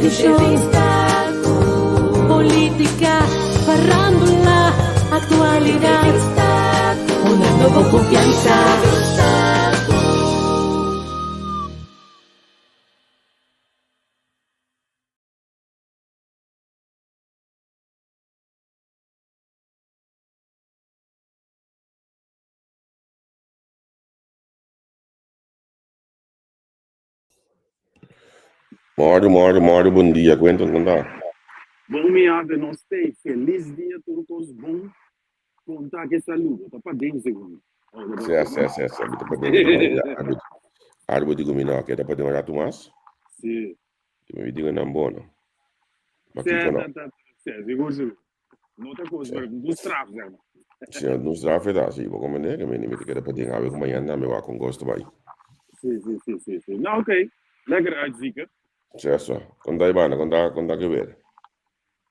Entrevista, politica, farandula, actualidad. Una nueva confianza. Mòru, mòru, mòru, bon dia. Kuenta kon ta? Bon mi ave nos tei felis dia tur kos bon konta ke saludo ta paden segun mi. Sè, sè, sè, sè, mi ta paden mi ta paden arbit. Arbit di ku mi no ke ta paden un ratu mas. Si. Mi digo nan bono. Ma Sè, kiko no? ta, ta, sè, sigur, sigur. No ta kos, pero un straf, zeg maar. Si no un straf e ta, si bo comprende, ke mi ta keda paden awe ku mañana tambe wak kon kos ta bai. Si, si, si, si, si. Nou, oké. Lekker uitzieken. Sè, sè. Kon ta e banda? Kon ta, kon ta gebeure?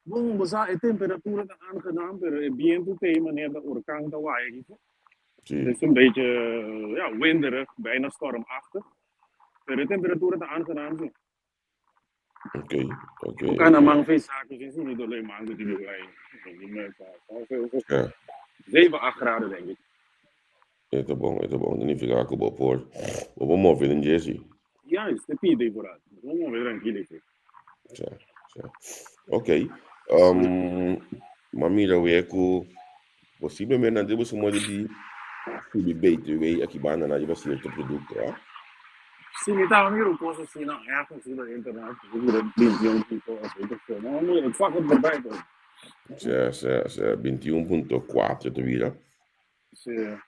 Bon, bo sa, e temperatura ta aangenaam, pero e bientu t'ei manera ta orkan ta waia aki. Si. Het is een beetje, ja, winderig, bijna stormachtig. Pero e temperatura ta aangenaam, si. Ok, ok. Ku kana man fe saku sin sunu dolo man ku tibi bij. Ja. 7, 8 graden denk ik. E ta bon, e ta bon. Significa ku bo por bo por move den jesi. Juist, te pide vooral. Bo move tranquilo. Ja, ja. Ok. Ma mira we ku posiblemente nan debe su di subi BTW aki banda na riba cierto producto, ah? Si, mi taba mira un cosa asina ergens riba internet, riba 21 punto of weet ik veel. Maar nee, ik zag het voorbij komen. Sea, sea, sea, 21.4 ta bira. Si.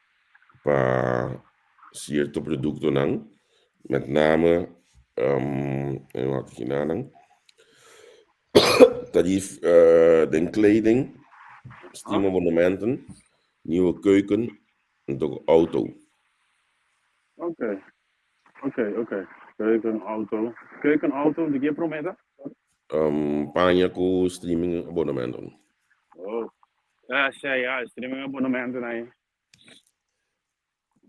Pa cierto productonan, met name, um, wak kinanan, tarief den kleding, streamabonnementen, nieuwe keuken en toch auto. Oké, oké, oké. Keuken, auto. Keuken, auto, di ke prometa? Paña ku streaming abonnementen. Oh. Ja, ja, ja, streaming abonnementen ahí.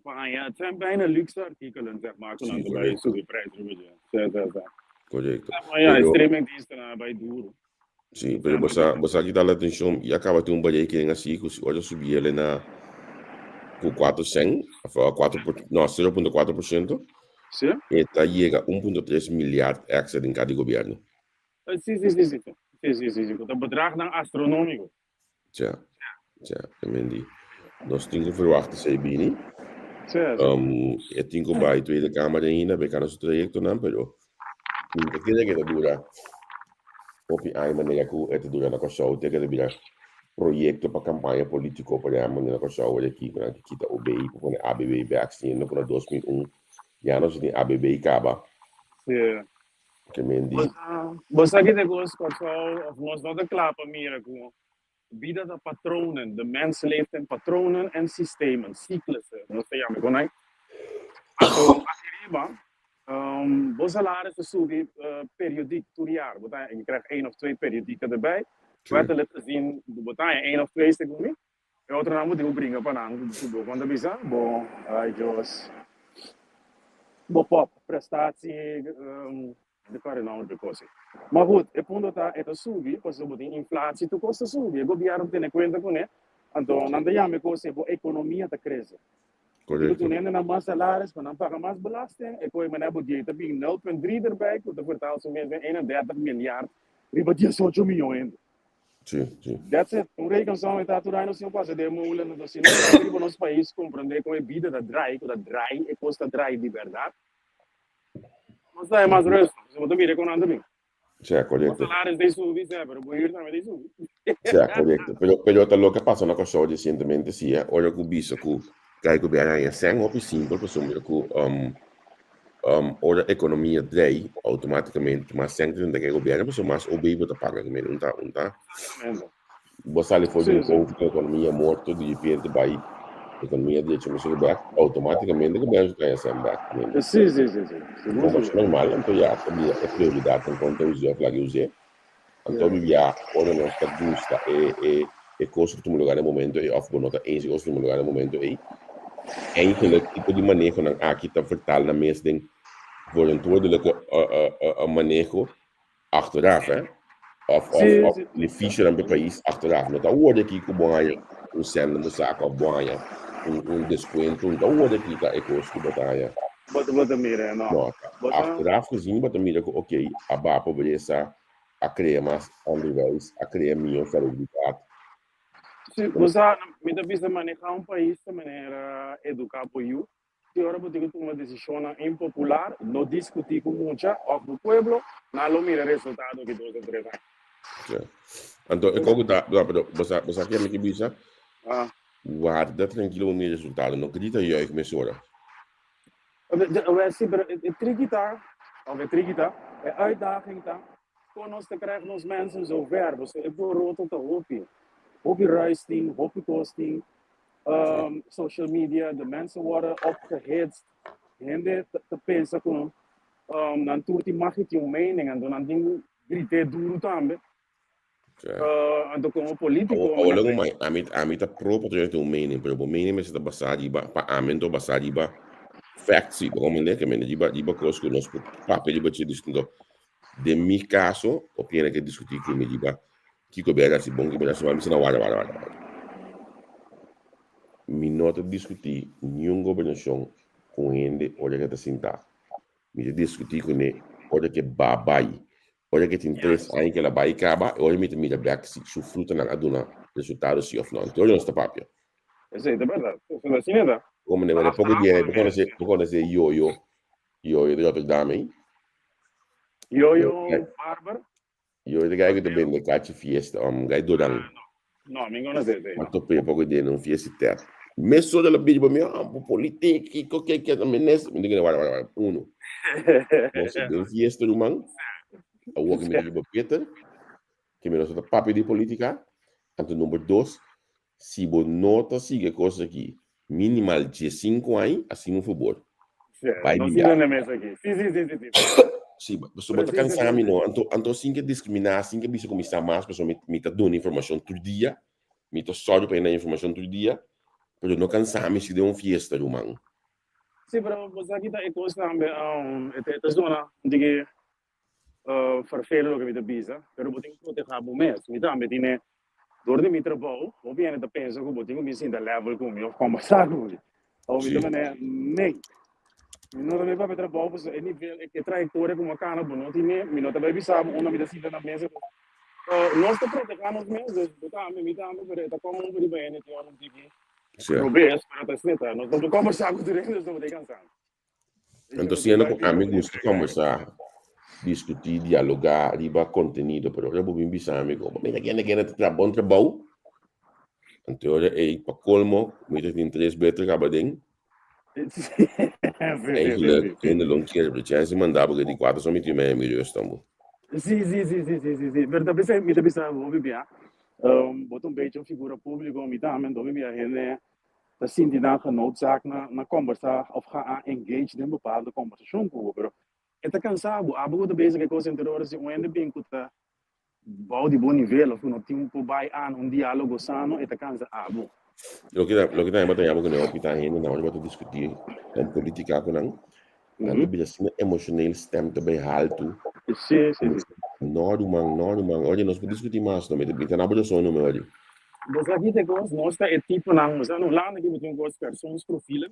Paña, het zijn bijna luxe artikelen, zeg maar. Sí, Ku nan ta bai correcto. subi prijs, Sí, sí, sí. Correcto. Maar ja, Pero, streamingdiensten bai duro. Sí, pero bo sa kita la atención, ya caba tin un berekening así, ku si ora subi ele na ku 4 cent, of 4, no, 0.4%, e ta yega 1.3 miljard extra den cada gobierno. Sí, sí, sí, sí. Sí, sí, sí, sí. Ta bedragnan astronómiko. Tja, tja, men di. Nos tin ku verwacht esei bini. E tin ku bai Tweede Kamer ainda, bai kana su trayektonan, pero mi ta kere ku e ta dura hopi aña manera ku e ta dura na Kòrsou, te ku e ta bira proyekto pa kampaña polítiko, por ehèmpel na Kòrsou ora aki ku nan ke kita OB pa pone ABB bèk, siendo ku na 2001 ya nos a tin ABB kaba. Ke men di. Bo sa ki ta kos Kòrsou of nos no ta kla pa mira ku bida ta patronen, de mens leeft in patronen en systemen, cyclussen, nos ta yama kon ai. Anto aki riba bo salaris ta subi periodiek tur jaar, bo ta je krijgt één of twee periodieken erbij, wettelijk gezien bo ta haña één of twee segun mi, e otronan bo tin ku bringa pa nan ku bo kon ta bisa bo ay Dios bo pop prestatie de kòrda e nòmber di kos ei. Ma goed e punto ta e ta subi pasobra bo tin inflatie tur kos ta subi e gobièrnu tene kuenta kuné anto nan ta yama e kos ei bo ekonomia ta krese. Bo tin hendenan mas salaris pa nan paga mas belasting e koe manera bo djei ta bin 0.3 erbij ku ta vertaal su mes den 31 miljard riba 18 miyon hende. Sí, sí. That's it. Un rekensom e ta tur aña nos tin pasa den molen. Anto si nos ta riba nos pais comprende con e bida ta draai, cu ta draai, e cos ta draai di berdad, nos ta mas rustig. Si bo ta mira con nan ta bin. Sí, correcto. Bo salaris ta subi, sí, pero bo huur tambe ta subi. Sí, correcto. Pero ta loke a pasa na Kòrsou recientemente, sí, eh, ora cu bisa cu kai cu bera haña sèn hopi simpel pasobra cu ora economia drei, automaticamente mas sèn ta tenta kai gobierno pasobra mas OB bo ta paga. Un ta, un ta, bo sali for di un covid cu economia morto, di repente bai economia drecha mesora bek, automaticamente gobierno ta haña sèn bek. Sí, sí, sí, sí. Sigur, sigur. Normal, anto ya ta bira e prioridad en cuanto us'e of laga us'e. Anto bibia ora nos ta gusta e e e kos ku tuma lugar na e momento ei òf bo no ta eens e kos ku tuma lugar na e momento ei. Eigenlijk tipo di manehonan aki ta vertaal nan mes den verantwoordelijke maneho. Achteraf, hè? Of, of, Sí, of sí. beneficionan p'e pais achteraf. No ta worde aki ku bo haña un sèn den bo saka of bo haña un, un deskuento. No ta worde aki ta e kos ku bo ta haña. Bo ta, bo ta mira, no. No, ta Bo ta. achteraf gezien bo ta mira ku oké, a baha pobresa, a krea mas onderwijs, a krea mihó salubridat. Sí, bo sa, mi ta bisa manehá un pais ta manera eduká bo yu. Ki ora bo tin ku tuma desishonnan impopular, no diskutí ku mucha òf bo pueblo, nan lo mira resultado ki dos o tres aña. Sí. Anto, e koko ta, no, pero bo sa, bo sa ke mi ke bisa? Ah. Warda trankilo bo mira resultado, no grita juich mesora. Wel, sí, pero e triki ta, òf e triki ta, e uitdaging ta, kon nos ta krijg nos mensen zover? Pasobra e boroto ta hopi, hopi ruis tin, hopi kos tin, social media, de mensen worden opgehitst. Hende ta pensa ku nan tur tin mag di tin un mening, anto nan tin ku grit'é duru tambe. Anto komo polítiko. Awor luego mai, ami, ami ta pro pa tur tin un mening, pero bo mening mester ta basá riba, pa ami anto basá riba facts, si, bo comprende? Ke mende riba, riba kos ku nos por papia riba dje distinto. Den mi kaso, bo tiene ke diskutí ku mi riba Kiko bera si bon, kiko bera si mal, mi sa na warda, warda, warda, warda. Mi no ta diskutí niun gobernashon ku un hende ora ke ta sintá. Mi ta diskutí kuné ora ke ba bai. Ora ke tin tres aña ke el a bai kaba, e ora mi ta mira bèk si su frutanan a duna resultado si òf no. Anto ora nos ta papia. Esei ta bèrdat. Esei ta asina ta. Komo ne, wene poko dia, bo konosé, bo konosé Yoyo, Yoyo di Rotterdam ei? Yoyo Barber? Yo e gai ku ta bende kachi fiesta, um gai Duran. Ah, no. No, mi konosé esei. Ma top'é poko di den un fiesta i tèt. Mesora el a bidi pa mi, ah, bo politik, kiko, ke, ke, ta minister. Mi di kende, wara, wara, wara, uno. Nos a den fiesta, ruman. Awor ku mi ta riba Peter, ke mi nos ta papia di politika. Anto number dos, si bo no ta sigui e kos aki, minimal diesinku aña, hasimu un fabor. Sí, Bai no biaha. sinta na mesa aki. Sí, sí, sí, sí, sí. Sí, pasobra bo ta kansa mi no. Anto, anto sin ke diskriminá, sin ke bisa ku mi sa mas, pasobra mi, mi ta duna informashon tur dia, mi ta sòru pa e na informashon tur dia, pero no kansa mi si den un fiesta, ruman. Sí, pero bo sa kita e kos tambe, um, e ta zona un tiki Vervelen loke mi ta bisa, pero bo tin ku protehá bo mes. Mi tambe tine, dor di mi trabou, hopi hende ta pensa ku bo tin ku bin sinta level ku mi òf kòmbersá ku mi. Òf mi ta manera, nee, mi no ta bai papia trabou pasobra e nivel, e trayektoria ku mi a kana bo no tine, mi no ta bai bisa bo unda mi ta sinta na mesa. Nos ta protehá nos mes, dus bo tambe, mi tambe, pero e ta komun ku riba hende tin ora un tiki robes, pero ta asina ta. Nos no por kòmbersá ku tur hende, nos no por ta kansá. Anto siendo ku ami gusta kombersá, diskutí, dialogá riba kontenido, pero ora bo bin bisa mi ku mira kende kende ta traha bon trabou, anto ora ei pa kolmo mi ta tin tres beter kaba den. Eigenlijk hende lo kier, pero chance manda bo ke di kuater so mi tin mi rust tambo. Sí, sí, sí, sí, sí, sí, sí. Pero ta bisa, mi ta bisa hopi bia. Bo ta un bechi un figura público, mi tambe, anto mi bia hende ta sinti nan genoodzaakt na na kombersá òf ga a engage den bepaalde kombersashon ku bo, pero e ta kansa bo. Abo ku ta bezig e kos henter ora si un hende bin ku ta bou di bo nivel òf ku no tin por bai aan un diálogo sano, e ta kansa abo. Loke ta loke ta ta yama ku nan hopi ta hende nan ora bo ta diskutí nan politika ku nan, nan ta bira asina emoshoneel stem ta bai haltu. Sí, sí, sí. No ruman, no ruman. Oye, nos por diskutí mas no. Mi ta mi ta na bo razon no mi oye. Bo sa kiko e kos? Nos ta e tiponan, bo sa na Hulanda ki bo tin un kos persoonsprofielen.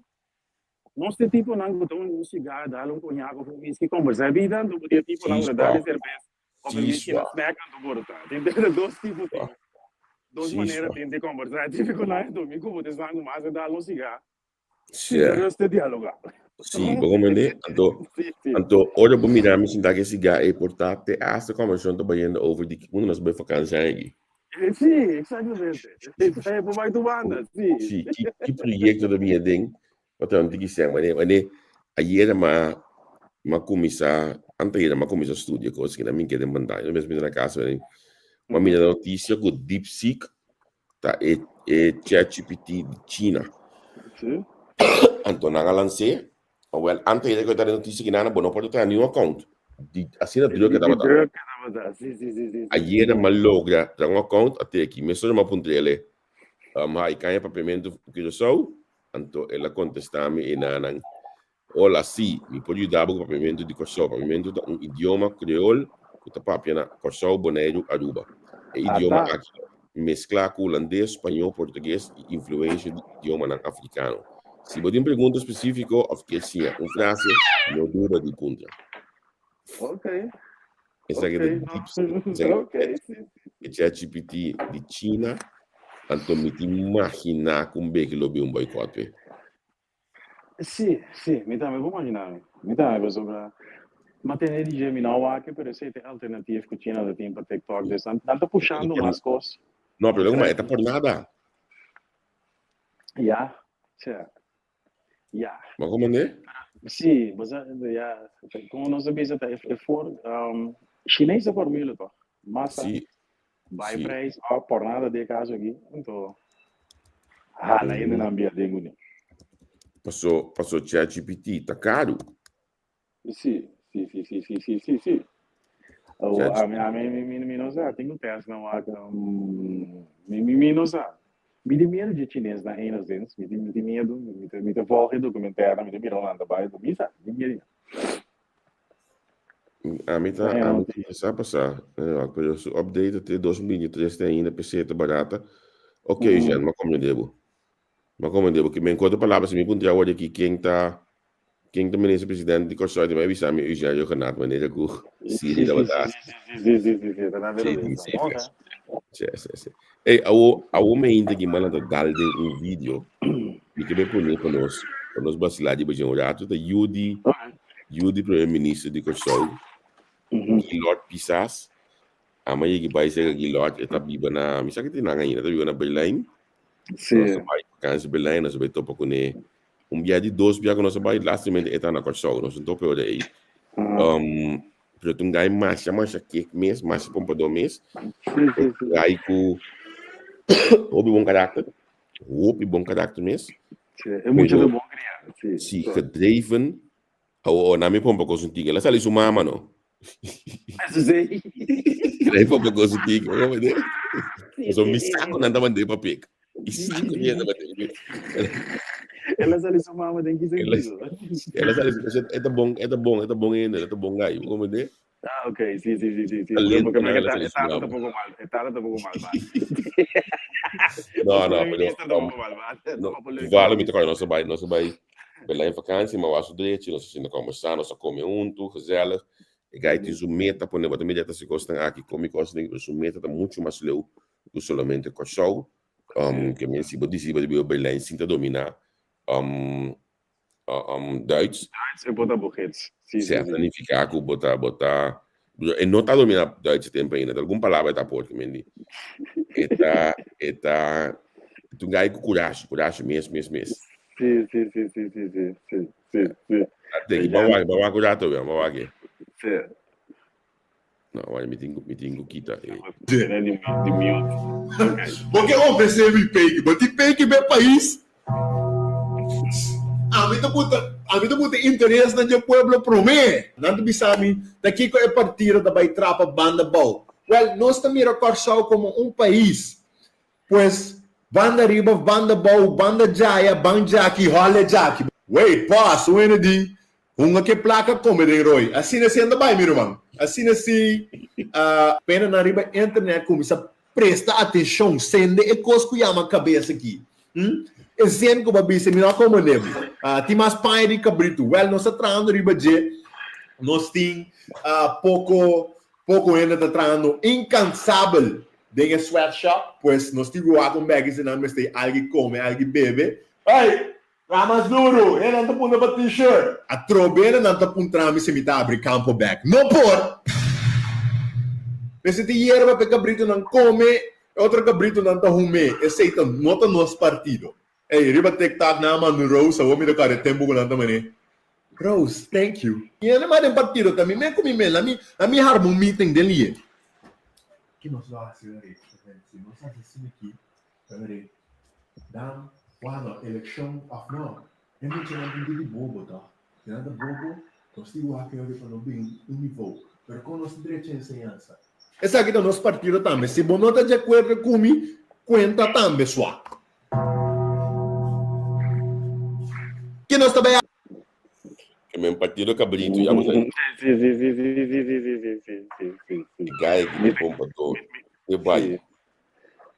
Nos ta e tiponan ku ta un un sigar, dal un koñak òf un whisky, kombersá e bida, anto bo tin e tiponan ku ta dal e serbes òf e whisky na snack, anto bo ta. Tin dos tipo tin. Dos manera tin di kombersá. E típikonan e domingo bo ta esnan ku mas a dal un sigar. Sí. Pero este dialoga. Sí, bo comprende? Anto, anto ora bo mira mi sinta ke siga e por ta te hasta conversación ta bayendo over di unda nos bai vakantie aquí. Sí, exactamente. Eh, por bai tu banda, sí. Sí, ki, ki proyecto ta bini den? Wat dan tiki seng, wanneer, wanneer ayer ma ma kumisa, anteayer ma kumisa studia kos ki na min kede pantalla. No mes mi na casa, wanneer ma mira noticia ku DeepSeek ta e e ChatGPT di China. Sí. Anto nan a lans'é. Awel, antes di ku ta den notisia ki nan, bo no por traha niun account. Di asina druk e tabata. Druk e tabata. Sí, sí, sí, sí. Ayera m'a logra traha un account, a te aki. Mesora m'a puntr'el, um, hi, kan e papiamentu Curaçao? Anto el a kontestá mi e nanan, Hola, sí, mi por yuda bo ku papiamentu di Kòrsou. Papiamentu ta un idioma kreol. ku ta papia na Kòrsou, Boneiru, Aruba. E idioma aki ta mesklá ku hulandes, spañó, portugues i influensha di idiomanan afrikano. Si bo tin pregunta spesífiko òf kier siña un frase, no duda di puntra. Esaki ta DeepSeek, esaki ta ChatGPT di China, anto mi tin maginá ku un beki lo bin un boikòt p'e. Sí, sí, mi tambe por imaginá mi. Mi tambe pasobra m'a tende di dje, mi no a wak pero esei ta e alternativa ku China ta tin pa TikTok. Dus nan nan ta pushando mas kos. No, pero loke e ta por nada. Ya, sea, ya. Bo a komprendé? Sí, bo sa, ya, komo nos a bisa ta e for, Chinees ta formula toch? Masa. Sí. Bai prijs of por nada di e caso aki, anto hala hende nan bia den kuné. Paso, paso ChatGPT ta karu. Sí, sí, sí, sí, sí, sí, sí, sí. Oh, a mi, a mi, mi, mi, mi no sa, tin ku test nan wak, mi, mi, mi no sa. Mi tin miedu dje chines nan enigszins, mi tin, mi tin miedu, mi ta, mi ta volg e documentaire, mi ta mira nan ta bai, mi sa, mi tin miedu. Ami ta, ami ta sa pasá, pero su update te 2023 te ainda PC ta barata. Ok, Jean, m'a comprende bo. M'a comprende bo. Ke men ku otro palabra, si mi puntra awor aki ken ta, ken ta minister presidente di Kòrsou, di mi a bisa mi Eugenio Rhuggenaath, manera ku Siri tabata hasi. Sí, sí, sí, sí, ta na Sí, sí, sí, sí, sí. Ey, awo, awo me hinta ki manda ta dal den un video. Mi ke be pone pa nos, pa nos basila di baje un rato, ta yu di, yu di primer minister di Kòrsou, Gilord Pisas. Ama yegi bai serka Gilord, e ta biba na, mi sa ki tin nan ainda, e ta biba na Berlijn. Sí. Nos a bai vakansi Berlijn, nos a bai topa kuné. Un bia di dos bia ku nos a bai, lastimamente e ta na Kòrsou, nos no topa e ora ei. Um, Pero ta un gai masha masha kek mes, masha pompador mes. Sí, sí, sí. Gai ku hopi bon karakter. Hopi bon karakter mes. Sí, e mucha de bon kriá. Sí. Sí, gedreven. Oh, oh, na mi pompa kos un tiki. El a sali su mama, no? Eso sí. El a pompa kos un tiki. Como de? So mi saco nan ta mandé pa pek. Mi saco mi ta mandé. El a sali su mama den ki sentido? El a sali su, e ta bon, e ta bon, e ta bon hende, e ta bon gai. Como de? Ah, ok, sí, sí, sí, sí, sí. Talento, Porque no, me el a ta, sali su tata mama. tampoco mal, e tata tampoco mal, va. No, Nos no, primer pero ministro um, tampoco mal, va. no, Tampoco leuk. toevallig mi ta kòrda nos a bai, nos a bai Berlijn vakantie, ma was drechi, nos a sinta kòmbersá, nos a kome huntu, gezellig. E gai tin su meta pone, bo ta mira ta si kosnan aki, komi kosnan, pero su meta ta muchu mas leu ku solamente Kòrsou. Um, ke men si bo disi bo di biba Berlijn sin ta dominá um, um, Duits. Duits e bo ta bo gids. Sí, sí, Sè, sí. ta nifiká ku bo ta, bo ta, e no ta dominá Duits e tempu ainda, ta algun palabra e ta por, ke men di. E ta, e ta, ta un gai ku kurashi, kurashi mes, mes, mes. Sí, sí, sí, sí, sí, sí, sí, sí, sí. Ate ki, ba wak, ba wak un rato, ba wak. Sí. No, wak, mi tin ku, mi tin ku kita e. Tene di, di mute. Okay. Bo ke ofresé mi peki, bo tin peki p'e pais? Ami ta buta, ami ta buta interesnan dje pueblo promé. Nan ta bisa mi, ta kiko e partido ta bai trapa banda bou? Wèl, nos ta mira Kòrsou komo un pais. Pues, banda riba, banda bou, banda djaya, ban djaki, hòle djaki. Wait, pause, un hende di, Hunga ke plaka kome den roi. Asina si anda bai mi ruman. Asina si pena nan riba internet kuminsá presta atenshon, sende e kos ku yama kabes aki. Hm? E zin ku bo a bisa mi no a komprende bo. Tin mas paña di kabritu. Wèl nos ta trahando riba dje. Nos tin poko poko hende ta trahando inkansabel den e sweatshop. Pues nos tin ku wak un bèki si nan mester algu kome, algu bebe. Hey! Traha mas duru, e nan ta puntra pa t-shirt. Atrobe nan ta puntra mi si mi ta abri kampo bek. No por! Mester tin yerba pa e kabritonan kome, e otro kabritonan ta hum'é. Esei ta no ta nos partido. Ey, riba TikTok nan a manda un rose, awor mi ta kòrda e tempu ku nan ta man'é. Rose, thank you. Mi a lema den partido ta mi men ku mi men, la mi la mi harma un meeting den li'e. Ki nos lo hasi ora ei? Si nos hasi asina aki, P'e Dan, Wano, elekshon òf no, e muchanan tin di di bobo tòg. Si nan ta bobo, nos tin wak e pa no bin un nivou. Pero kon nos ta drecha enseñansa? Esaki ta nos partido tambe. Si bo no ta di akuerdo ku mi, kuenta tambe swa. Ke nos ta bai. men partido kabritu ya bo sa. Sí, sí, sí, sí, sí, sí, sí, sí, sí, sí, sí, sí. E guy ki ta bon pa dor. E bai.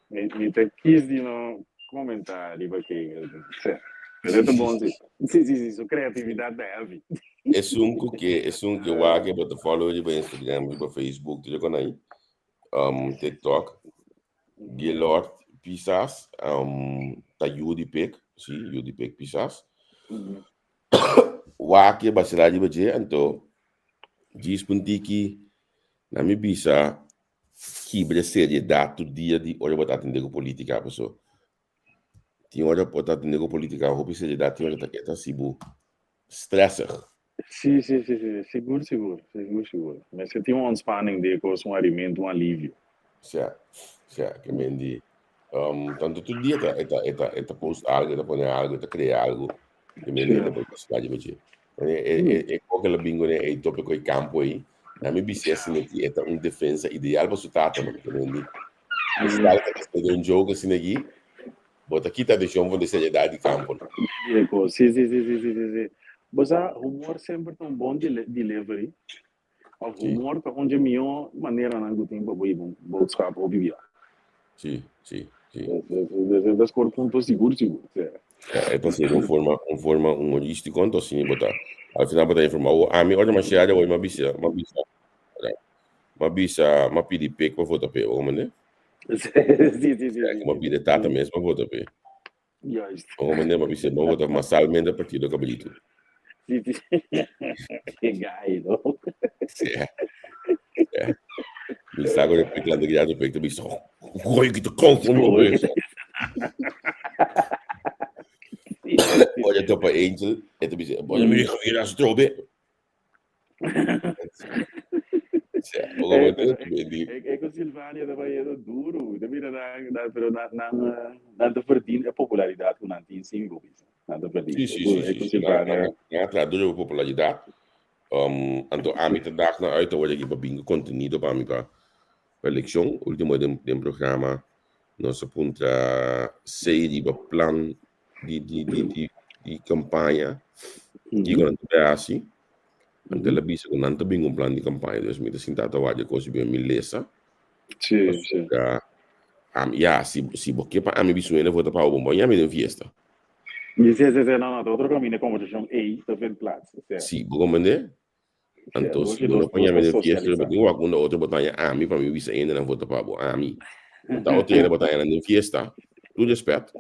Mi, mi ta kis di no komentá riba Kegel. Sí. Pero e ta bon sí. Sí, sí, sí, su kreatividat ta heavy. Esun ku ke, esun ke wak e bo ta follow riba Instagram, riba Facebook, tur e kon ahí. Um, TikTok. Gilord Pisas, um, ta yu di Pik, sí, yu di Pik Pisas. Wak e basila riba dje, anto djis pun tiki na mi bisa kibra seriedad tur dia di ora bo ta atende ku politica paso tin ora bo ta atende ku politica hopi seriedad tin ora ta e ta hasi bo stressig. Sí, sí, sí, sí, sigur, sigur, sigur, sigur. Mester tin un ontspanning di e kos, un arimento, un alivio. Sea, sea, ke men di, tanto tur dia ta, e ta, e ta, e ta post algo, e ta pone algo, e ta krea algo, ke men di e ta por basila riba dje. E, e, e, e koke la bin kuné e topiko e kampo ei, na mi bis'é asina ki e ta un defensa ideal pa su tata, man, ke men di, su tata ta hasié den un joke asina aki, bo ta kita atenshon for di seriedad di kampo. Di e kos, si, si, si, si, si, si, si. Bo sa, humor semper ta un bon delivery, òf humor ta un dje mihó maneranan ku tin pa bo hiba un boodschap hopi bia. Si, si, si. E ta score punto sigur, sigur. Ja, e ta ser un forma, un forma humorístico, anto asina bo ta, al final bo ta informa. Awor, ami ora m'a share awor m'a bisa, m'a bisa, m'a bisa, m'a pidi pek pa vota p'e, bo comprende? Si, si, si, si, M'a pidi tata mes pa vota p'e. Juist. Bo comprende? M'a bisa, bo vota masalmente Partido Cabrito. Si, si. Ke gai, no? Si. Si. Mi sa ku pek lanta gritando pek ta bisa, gooi ki ta kon kon lo bes. Oye topa Angel, e ta bisa, boy mi Javier as trobe. Si, bo comprende? E ku Silvania ta bayendo duru. Ta mira nan, nan, pero nan, nan, nan ta verdien e popularidat ku nan tin sin bo bisa. Nan ta verdien. Si, si, si, E ku si. Nan, Silvania. nan, nan a traha duru pa popularidat. Anto ami ta dag nan uit awor aki pa bin ku kontenido pa mi pa pa elekshon. Ultimo den den programa nos a puntra sei riba plan di di di di di kampaña kiko nan ta bai hasi. Anto el a bisa ku nan ta bin ku un plan di kampaña dus mi ta sinta ta wak e kos i mi lesa. Si, si. Pasobra ami ya si si bo ke pa ami bisuena vota pa bo, bo a yami den fiesta. Sí, sí, sí, no, no, ta otro camino e conversacion ey ta vindt plaats. Sí. Sí, bo comprende? Sí, Anto, dos si y bo no dos, por dos yami ta den fiesta, bo socialisa. tin wak unda otro bo ta haña ami pa mi bisa hendenan vota pa bo, ami. Bo ta otro hende bo ta haña nan den fiesta, tur respet.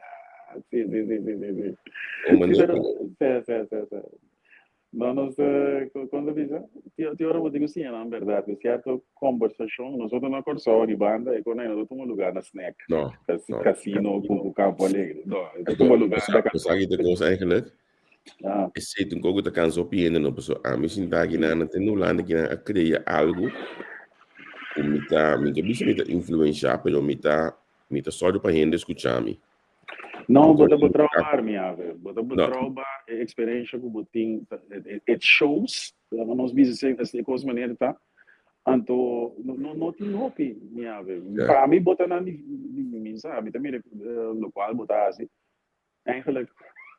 Sí, sí, sí, sí, sí, sí. Bo comprende? Sí, pero, sí, sí, sí, sí. No, nos, kon ta bisa? Tin ora bo tin ku siña nan bèrdat, ku sierto kombersashon, nosotros na Kòrsou di banda e konai no ta tuma lugá na snack, No, no. kasino ku Kampo Alegre. No, e ta Anto, tuma lugá bo sa, na bo sa ki ta kos eigenlijk? Ah. Esei ta un kos ku ta kansa hopi hende no, pasobra ami sinta akinan na tende Hulanda akinan a krea algu ku mi ta, mi ta bisa mi ta influenshá, pero mi ta, mi ta sòru pa hende skucha mi. No, bo ta betrouwbaar, mi ave. Bo ta betrouwbaar e experiencia ku bo tin, it shows, laga nos bisa esei, e kos manera ta. Anto, no, no tin hopi, mi ave. Pa mi bo ta na mi, mi sa, mi ta mira lokual bo ta hasi. Eigenlijk,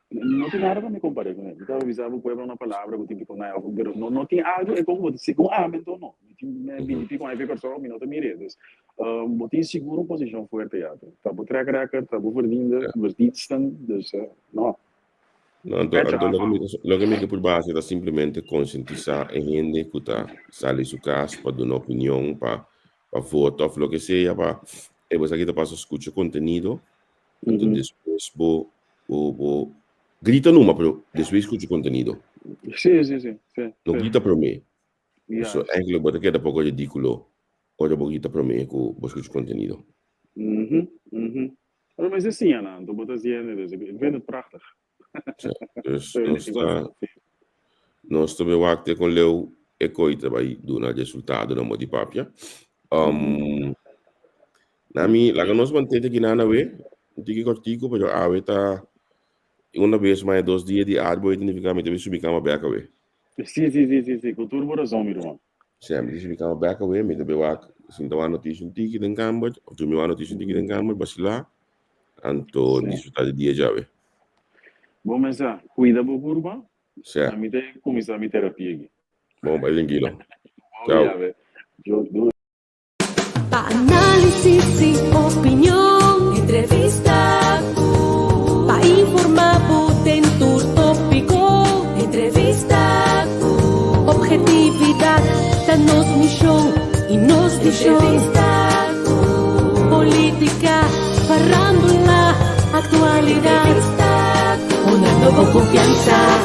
no tin nada pa mi kompar'é kuné. Mi ta bisa bo pueblo una palabra ku tin pikon na, pero no, no tin algu e kon bo ta segun ami anto no. Mi tin binti pikon efe Kòrsou, mi no ta mir'é. Dus, Bo tin sigur un posishon fuerte ya. Ta bo track record, ta bo verdiende, verdiensten, dus no. No, anto, anto loke mi, loke mi ke purba hasi ta simplemente konsientisá e hende ku ta sali su kas pa duna opinion, pa pa vota òf loke sea, pa e bo esaki ta pasa skucha kontenido, anto despues bo bo bo grita numa, pero despues skucha kontenido. Sí, sí, sí, sí. No grita promé. Juist. So eigenlijk bo ta keda poko ridíkulo Ora bo grita promé ku bo skucha kontenido. Mhm, mhm. Pero mester siña nan, anto bo ta siendo, dus ik vind het prachtig. Sí, dus nos ta, nos ta bay wak te kon leu e koe ta bay duna resultado na mo di papia. Um, na mi, laga nos mantente ki nan awe, un tiki kortiku, pero awe ta una bes mas dos dia di arbo, e significa mi ta bay subi kama bek awe. Sí, sí, sí, sí, sí, ku tur bo razon, mi ruman. Sí, mi ta subi kama bek awe, mi ta bay wak, sinta wak notisia un tiki den kamber, of drumi wak notisia un tiki den kamber, basilá, anto Sí. disfrutá di dia djawe. Bo mesa, kuida bo kurpa. Sea. Mi ta kuminsá mi terapia aki. Bon, bai trankilo. Chao. Dios. Pa análisis i opinion, entrevista ku. Pa informá bo den tur tópiko, entrevista ku. Ophetividat ta nos mishon i nos vishon. Entrevista ku. Polítika, farándula, aktualidat. Entrevista ku. Una nobo konfiansa.